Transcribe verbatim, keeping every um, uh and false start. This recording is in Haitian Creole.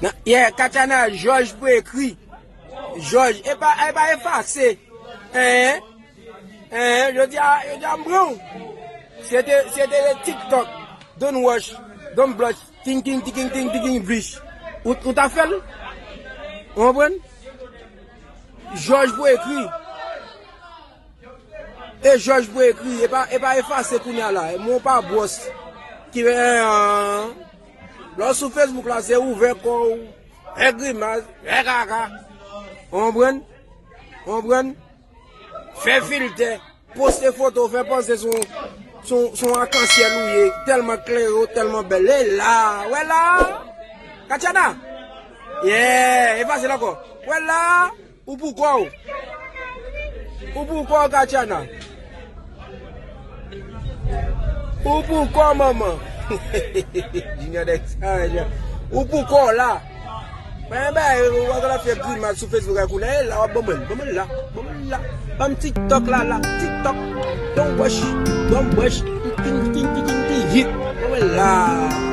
Nan, yeah, Katiana, Jòj pou ekri. Jòj, e pa, e pa efase. Hein? Hein? Jodi a, jodi a m pran w. Si se te, si se te TikTok, don't wash, don't blush, ting, ting, ting, ting, ting, ting, blish. Ou, ou ta fè l? Ou konprann? Jòj pou ekri. E Jòj pou ekri, e pa, e pa efase kounye a la. E mwen pa bwòs. Ki, eh, lè w sou Facebook la, se ouvè kò w, fè grimas, fè kaka. Ou konprann? Ou konprann? Fè filtè, poste foto, fè panse se yon, se yon, se yon akansyèl ou ye, tèlman klere w, tèlman bèl. E la, wè la! Katiana! Yeah, efase l ankò. Wè la! Ou pou kò w. Ou pou kò w, Katiana. Ou pou kò w, manman. Junior Dex, ah, Junior. Ou pou kò w la. Men, ben, ou wè la fè grimas sou Facebook ak ou la, e la, w ap ban mwen, ban mwen la, ban mwen la. Ban m TikTok la, la, TikTok. Don't wash, don't wash. Ting, ting, ting, ting, ting, hit. Ban mwen la.